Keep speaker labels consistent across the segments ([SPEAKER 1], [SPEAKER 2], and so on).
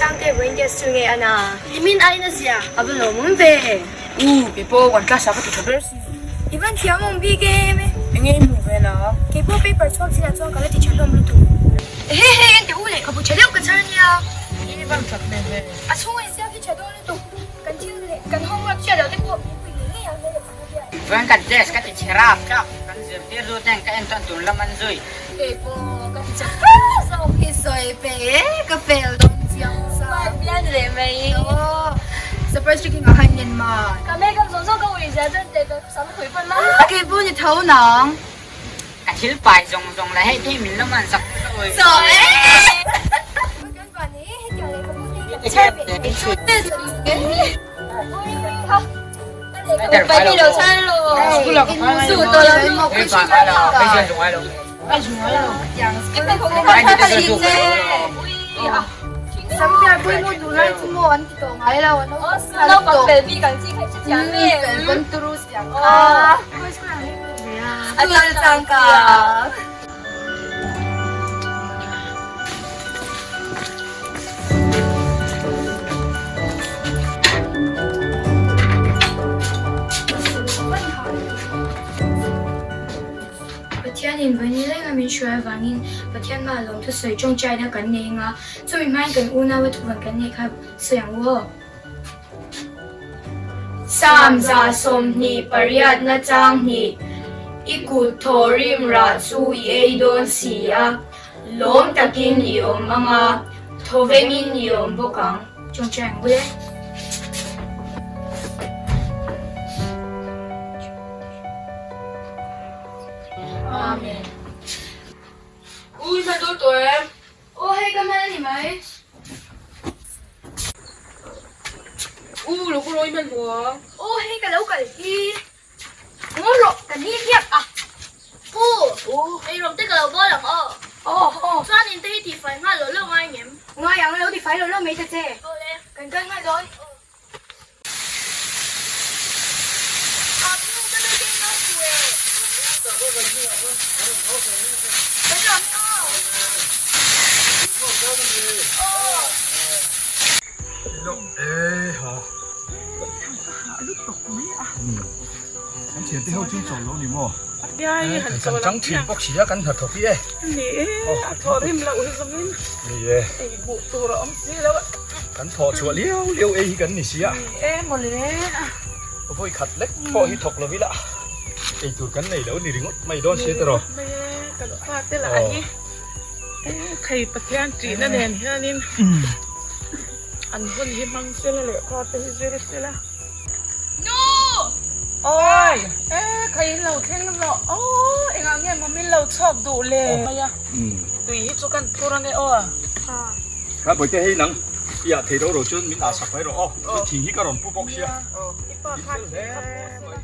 [SPEAKER 1] Sangte vawiin test chu nge ana?
[SPEAKER 2] Nimin aiin a zia.
[SPEAKER 1] A va lawmawm ve.
[SPEAKER 3] U, kei pawh kan class ah ka ti tha ber si.
[SPEAKER 1] I van thiam awm bik em?
[SPEAKER 3] Enge i hmuh ve na?
[SPEAKER 1] Kei pawh paper chhuak chinah chuan ka la ti tha hlawm lutuk. Ehe hei en teh u lehkhabu tha deuh ka chhar ania.
[SPEAKER 3] I van that hmel ve.
[SPEAKER 1] A chhunga insiam hi tha dawn lutuk. Kan thil leh kan homework hriat loh te pawh min pui ngei ngei ang he lehkhabu hian.
[SPEAKER 4] Chuan kan test ka ti chhe rap thlak, kan zirtir zu ten ka entawn tur lam an zui.
[SPEAKER 5] Kei pawh ka ti chhe fur zawk hi sawi pe e, ka fel dawn chiang sa.
[SPEAKER 2] Pai pian leh mai.
[SPEAKER 5] Aw, surprise checking ah khan ngen ma.
[SPEAKER 2] Ka makeup zawng zawng ka ui zia chuan teh ka sam khui pawn ma.
[SPEAKER 5] Kei pawh ni tho nang.
[SPEAKER 4] Ka thil pai zawng zawng leh hei te min lawm an sak te ka ui.
[SPEAKER 5] Sawi e.
[SPEAKER 1] Pathianin vawi lenga min hruai avangin Pathian hmaah lawmthu sawi tawngtaina kan nei anga chumi hmain kan unaua thuvawn kan neih kha sawi ang u aw. Psalm 28 chang hnih, I kut thawhrim rah chu i ei dawn si a, lawm takin i awm ang a, thawvengin i awm bawk ang. Chawngchai ang bul e. Amen.
[SPEAKER 3] Ui, hman dawn tawh em?
[SPEAKER 1] Aw hei ka hman a ni mai.
[SPEAKER 3] U lo ka rawi hman hmu a.
[SPEAKER 1] Aw hei ka lo kal hi. Ngaw rawh ka ni hiak a.
[SPEAKER 2] Pu, ei rawng te ka lo bawl ang aw.
[SPEAKER 1] Aw aw.
[SPEAKER 2] Chuan in te hi tifai nghal lo lo ngai ngem?
[SPEAKER 1] Ngai ang lo tifai lo lo mai ta che.
[SPEAKER 2] Aw le.
[SPEAKER 1] Kan kal nghal dawn.
[SPEAKER 6] Kan thawh chhuah liau liau ei hi kan ni si a.
[SPEAKER 3] Ni e mawle a.
[SPEAKER 6] Vawi khat lek pawh hi thawk lo ila ei tur kan nei lo ni ringawt mai dawn sia tiraw.
[SPEAKER 3] Ni ringawt mai e, kan fa te lah hi e thei Pathian tihna nen hianin an hun hi hmang sela leh khaw te hi zir sela.
[SPEAKER 2] Nu!
[SPEAKER 3] Awi! E kha in lo thleng rawh aw engah nge maw min lo chhawk duh le mai a tui hi chu kan phur ange aw.
[SPEAKER 6] Kha bawihte hei nang i ah thei ro ro chuan min ah sak mai rawh aw chuan thing hi ka rawn pu bawk sia.
[SPEAKER 3] I pa khan thing kha pu sela.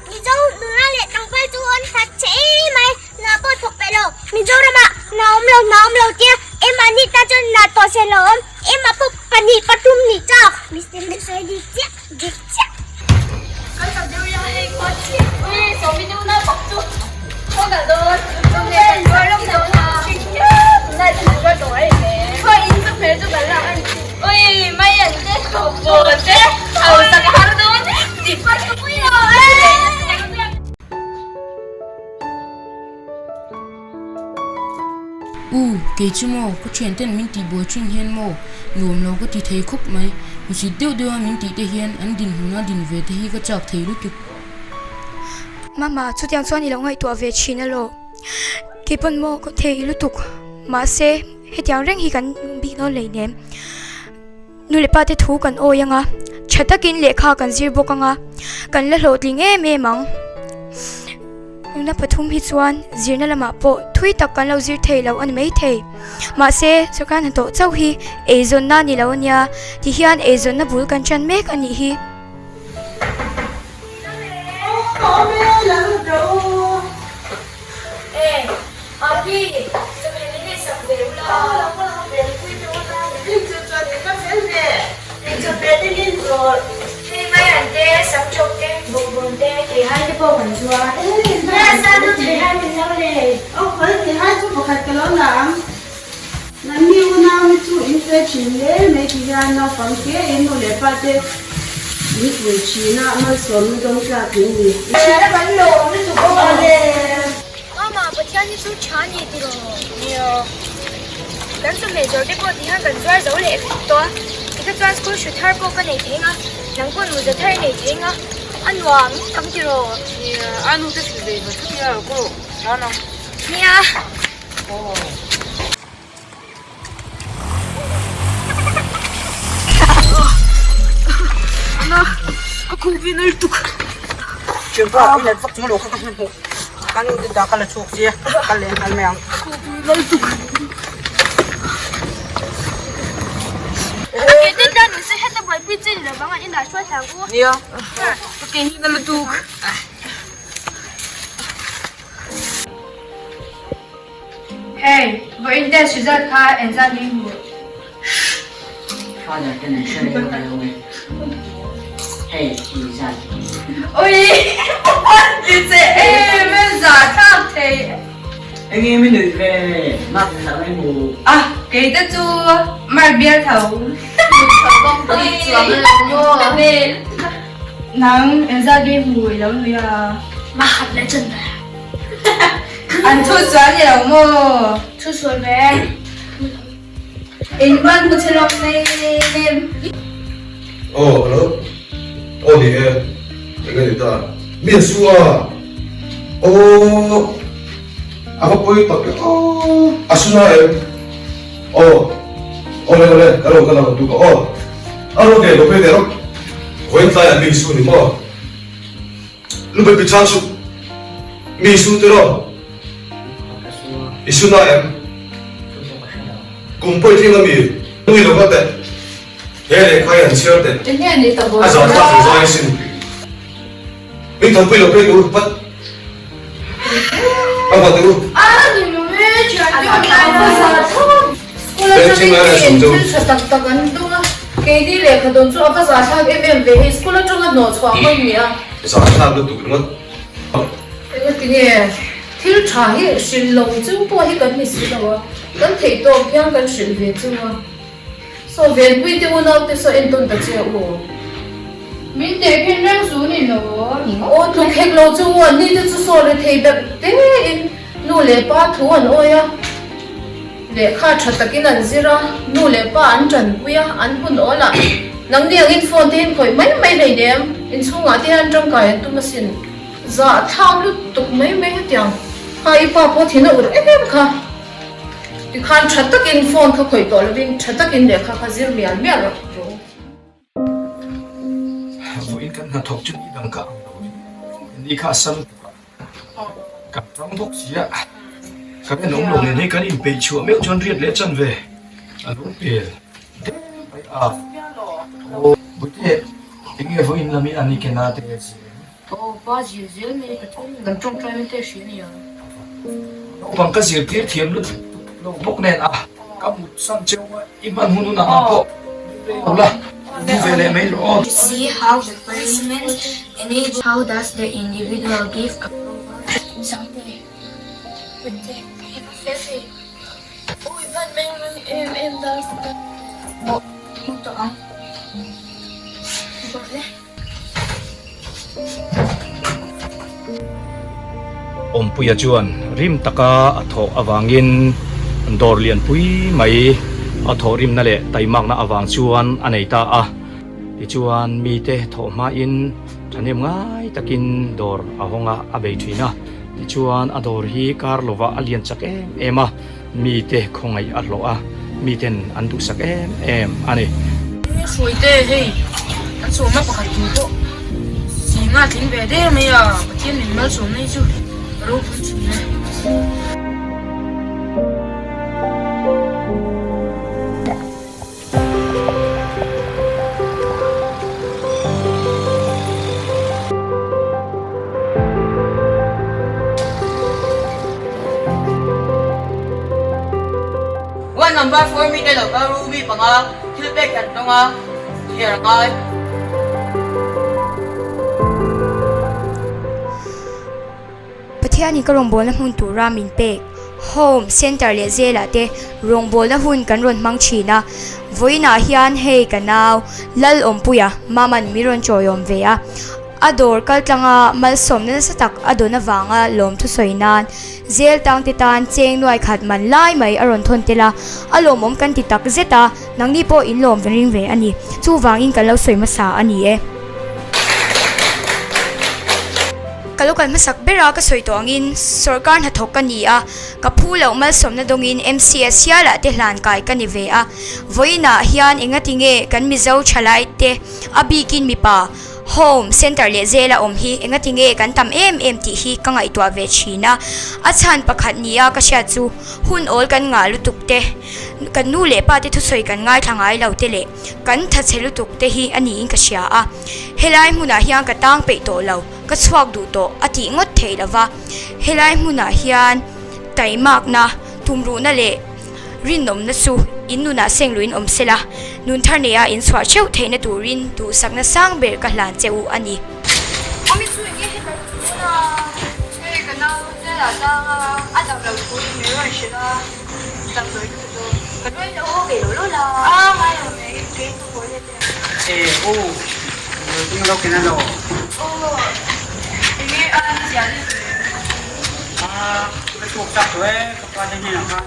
[SPEAKER 7] Mizo nula leh tlangval chu an hrat che em mai, hna pawh thawk peih lo. Mizoramah hna awm lo, hna awm lo tia ema ni ta chuan hna tawh se lo awm, ema pawh pahnih pathum nih chak. Mister na sawi dik chiah, dik chiah.
[SPEAKER 2] Kan chak deuh ila hei khua chiah. Ui sawmi deuh na bawk chu khaw kal dawn. Tunge kan tuar lawk dawn a. Tunlai chu kan tuar tawh ai le. Khaw in chu hmel chu kan lak a ni. Ui mai an te bawh te hausak a har dawn.
[SPEAKER 8] U, kei chu maw, ka thian ten min tih buai thin hian maw, nuam lo ka ti thei khawp mai. Hmusit deuh deuh a min tih te hian an dinhmun a din ve te hi ka chak thei lutuk.
[SPEAKER 1] Mama, chutiang chuan i lo ngaihtuah ve thin alawm. Kei pawn maw ka thei lutuk. Mahse, hetiang reng hi kan bik dawn hleinem. Nu leh pa te thu kan awi ang a, tha takin lehkha kan zir bawk ang a, kan la hlawhtling em em ang. Nuna pathum hi chuan zirna lamah pawh thui tak kan lo zir thei lo a ni maithei. Mahse, sorkar hnathawh chauh hi eizawnna a ni lo a nia, tihian eizawnna bul kan ṭan mek a nih hi.
[SPEAKER 9] Ka awm e, la lut rawh u.
[SPEAKER 1] E, Api, chawhmeh min ei sak ve ula.
[SPEAKER 9] Aw, lo kal ang ve pui te ula. Min chu chuan in va fel ve. Ei chawhmeh te hi zawrh.
[SPEAKER 1] Hei maian te, sam chawp te, bawkbawn te, theihai te pawh kan zuar.
[SPEAKER 7] Nasa chu theihai min lo lei.
[SPEAKER 9] Aw khawi theihai chu pakhat ka lo la ang. Nanni unau hi chu in fel thin hle mai ti hian naupang te in nu leh pa te in pui thin a, malsawmna dawng tlak in ni.
[SPEAKER 1] Thiana kan lawm lutuk aw. Awle. Mama, Pathian hi chu tha ni tiraw? Nia. Kan chawhmeh zawr te pawh ti hian kan zuar zo leh vek tawh a, tikha chuan school hrut thar pawh ka nei thei ang a, nang paw'n mawza thar i nei thei ang a, a nuam ang tiraw?
[SPEAKER 3] Nia, a nu te hrilh ve va thut ila lo kawh hlan ang.
[SPEAKER 1] Nia.
[SPEAKER 4] Thianpa, i let vak chung lo kha ka hman hmuh. Ka nu te ta ka la chhuak sia, ka leng nghal mai ang. Nia, ka ke hi na lutuk.
[SPEAKER 2] Hey, vawiin test result kha engzat nge i hmuh?
[SPEAKER 4] Father ten an hre reng reng lo nge? Hei, engzat?
[SPEAKER 2] Ui! Ti che em em zah thlak thei.
[SPEAKER 4] Enge mi nuih ve? Mark engzat nge i hmuh?
[SPEAKER 2] Ah, kei te chu mark bial tho. Mut tho bawk bik chuang a lo maw? Nang engzat nge i hmuh i lo nui a?
[SPEAKER 7] Mahap leh chan ber.
[SPEAKER 2] An thu sual ni lo maw?
[SPEAKER 7] Thu sual ve.
[SPEAKER 2] In man hmu che lawk nei nem.
[SPEAKER 10] Aw hello aw ni e eng a ni ta mi a su a aw a va pawi tak e aw a su na em aw awle awle ka lo kal ang tuk a aw a rawk e lo phei teh rawk vawiin tlaiah mi su ni maw. Lu pi chang suh. Mi su tiraw? I su na em? Kum pawh i tling ami? Nui lo ka teh. He lehkha hi han chhiar teh. A zah thlak ang zai asin. Min thawpui lo phei tur pat. A va teh u. Benching lai a sawm chu.
[SPEAKER 5] Keini lehkha dawn chu a va zahthlak em em ve hei, school atanga hnawh chhuah hman ni a.
[SPEAKER 10] Zahthlak lutuk ringawt.
[SPEAKER 5] Engati nge thil tha hi hrilh lo chung pawh hi kan ni si lo a, kan theih tawk hian kan hrilh ve chung a. Saw venpui te unau te saw entawn ta che u.
[SPEAKER 2] Min teh khin reng su ni lo.
[SPEAKER 5] Aw tluk hek lo chu u, an ni te chu saw ri thei ber te in nu leh pa thu an awi a. Lehkha tha takin an zir a, nu leh pa an tanpui a, an hun awl a. Nangni angin phone te hian khawih mai mai hleinem, inchhungah te hian tangkai an tum asin. Zahthlak lutuk mai mai hetiang kha i pa pawh thin a urh em em kha. Tikhan tha takin phone kha khawih tawh lovin tha takin lehkha kha zir mial mial rawh.
[SPEAKER 6] Vawiin kan hnathawk chu ni dang ka ang lo in ni kha a sam tuk a, kan tang bawk si a, kan en awm lo nen hei kan inpeih chhuah meuh chuan riat leh chan ve a lo pel deuh mai a. Aw Bute enge vawiin lam i an i ken a te zel?
[SPEAKER 8] Aw pa zir zel mai Pathian kan tawngtai mai te hria nia.
[SPEAKER 6] Naupang ka zirtir thiam lutuk lo bawk nen a, ka mut san cheu a, i hman hun hun ang ang pawh min rei lo la, mu ve leh mai rawh aw.
[SPEAKER 1] See how the punishment enable How does the individual give approval to Sangte, Putte, i va fel thei. Ui van meng meng em em dar Aw, mu tawh ang. Bawrh le.
[SPEAKER 6] Awmpuia chuan rim taka a thawh avangin dawr lianpui mai a thawhrimna leh taimakna avang chuan a nei ta a. Tichuan mite thawh hmain thahnem ngai takin dawr a hawng a, a bei thin a. Tichuan a dawr hi kar lovah a lian chak em em a. Mite khawngaih a hlawh a, miten an duhsak em em a ni.
[SPEAKER 8] Hruaite hei an sawmna pakhat thu pawh zinga tling ve der mai a, Pathian min malsawmna hi chu a ropui thin e.
[SPEAKER 4] Ward number 4 mite lo kal ru mi panga thil pek kan tawng a, chhiar a ngai.
[SPEAKER 1] Pathianin ka rawngbawlna hmun tura min pek Home, Centre leh zelah te rawngbawlna hun kan rawn hmang thin a, vawiinah hian hei ka nau Lalawmpuia Maman min rawn chawiawm ve a, a dawr kaltlanga malsawmna nasa tak a dawn avanga lawmthu sawi nan zel tangte tan cheng nuai khat man lai mai a rawn thawn tel a, a lawmawm kan ti tak zet a, nangni pawh in lawm ring ve a ni, chuvangin kan lo sawi hmasa a ni e. Ka lo kal hmasak ber a, ka sawi tawh angin sawrkar hnathawk ka ni a, ka phu loh malsawmna dawngin MCS hialah te hlan kai ka ni ve a, vawiinah hian engatinge kan Mizo thalai te a bikin mipa Home, Centre leh zela awm hi engatinge kan tam em em tih hi ka ngaihtuah ve thin a, a chhan pakhat nia ka hriat chu hun awl kan ngah lutuk te, kan nu leh pa te thusawi kan ngaithla ngai lo te leh kan thatchhe lutuk te hi a niin ka hria a, helai hmunah hian ka tang peih tawh lo, ka chhuak duh tawh a tih ngawt theih lo va, helai hmunah hian taimakna, tumruhna leh. Rinawmna chu in nunah seng luin awm sela, nun thar neia in chhuah theuh theihna turin duhsakna sang ber ka hlan che u a ni.
[SPEAKER 2] Awmi chu enge hetah i tun a? Hei ka nau Zela tanga a dam lo thu in min rawn hrilh a, damdawi ka pe dawn. Ka ruai lo haw ve lo lo la. A ngai lo mai, kei ka haw let e.
[SPEAKER 4] E u, lo ding lo ken a lo.
[SPEAKER 2] Aw, enge a chian i tih em?
[SPEAKER 4] A, ka chhuak chak tawh e, ka pa te hnenah khan.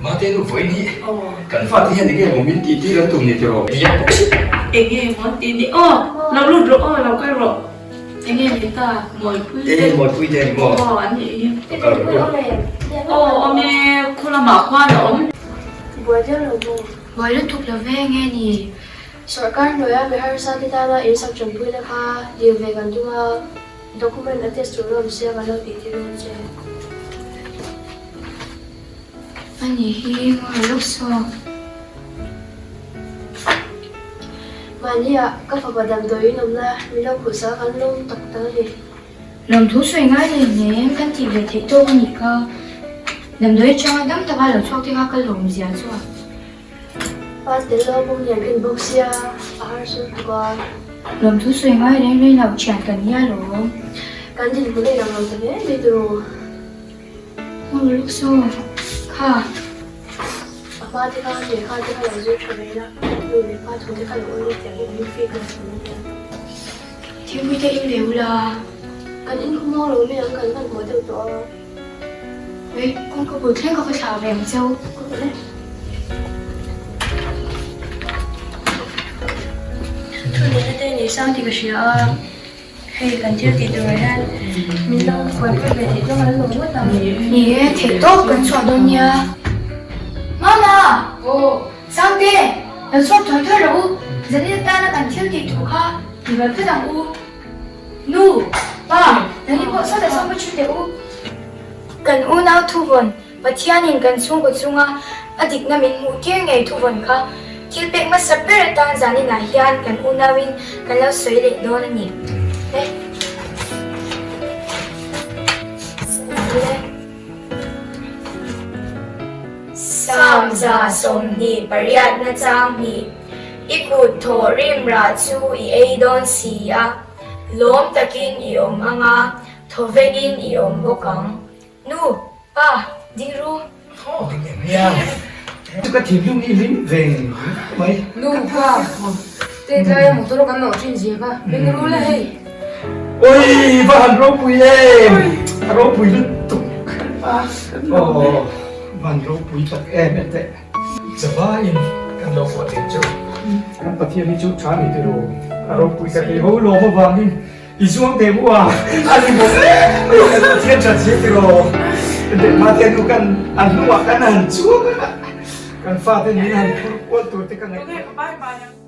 [SPEAKER 6] Mate nu vawiin hi kan fate hian enge maw min tih tir an tum ni tiraw? Biak bawk si.
[SPEAKER 3] Enge maw an tih ni aw lo lut rawh aw lo kal rawh enge ni ta Mawipui te
[SPEAKER 6] E Mawipui te ani maw?
[SPEAKER 3] Aw an nih hi.
[SPEAKER 6] Lo kal rawh u.
[SPEAKER 3] Aw awm e khu lamah khuan a awm.
[SPEAKER 11] Buai deuh lo maw?
[SPEAKER 1] Buai lutuk lo ve nge ni?
[SPEAKER 11] Sawrkar hnuaia mi harsa te tana in sak tanpuina kha dil ve kan tum a, document a test tur awm sia kan lo tih tir dawn che.
[SPEAKER 1] A nih hi ngawi lawk saw.
[SPEAKER 11] Mahnia ka fapa damdawiin awmna min lo khuh sa kan lawm tak tak a ni.
[SPEAKER 1] Lawmthu sawi ngai leh hnem kan tih ve theih tawk a nih kha. Damdawi atanga dam taka lo chhuak te kha ka lawm zia chu a.
[SPEAKER 11] Pa tel lo pawh hian en bawk sia a harsa lutuk a.
[SPEAKER 1] Lawmthu sawi ngai reng reng lo thian kan nia lawm.
[SPEAKER 11] Kan dinhmun a inang lo ta hle mai tiraw.
[SPEAKER 1] Aw Luksaw kha.
[SPEAKER 11] A hma te kha lehkha te kha lo zir tha ve ila nu leh pa thu te kha lo awm tiang hi kan fik lo thin a nia.
[SPEAKER 1] Thingpui te in ve ula.
[SPEAKER 11] Kan in khawmuang lo mai ang kan hmanhmawh deuh tawh a.
[SPEAKER 1] Hei kawngka bul thleng ka va thlah ve ang cheu.
[SPEAKER 11] Thu neihna te nei sang tih ka hria a. Hei kan thil tih turah hian min lo buaipui ve theih zawng an lo ngawt ang.
[SPEAKER 1] Ni e, theih tawp kan chhuah dawn nia. Mama! Aw, Sangte, lo chhuak thawi thawi rawh u. Zanin atana kan thil tih tur kha ti val phawt ang u. Nu, Pa, nangni pawh sawtah sawn va thu teh u. Kan unau thuvawn Pathianin kan chhungkaw chunga a dikna min hmuh tir ngei thuvawn kha thil pek hmasa ber atan zaninah hian kan unauin kan lo sawi leh dawn a ni. Le. Psalm 28 na chang hnih, I kut thawh rim rah chu i ei dawn si a, lawm takin i awm anga, thawvengin i awm bawk ang. Nu, pa, ding ru.
[SPEAKER 6] Aw, ding em nia. Chu ka thinlung hi hlim veng mai.
[SPEAKER 8] Nu, pa, te tlaia motor kan nawh thin zia ka beng ru la hei.
[SPEAKER 6] Oi, va han ropui em! A ropui lutuk. Aw, va han ropui tak em em teh. Zavaiin kan lo kuah teh chu. Kan Pathian hi chu tha ni tiraw. A ropui ka tih ho lawm avangin. I zuang teh mu a, a ni bawk em mai kan Pathian that zir tiraw? Dehma te nu kan a hnuah kan han chuang a, kan fate min han phur kual tur te ka ngaihtuah.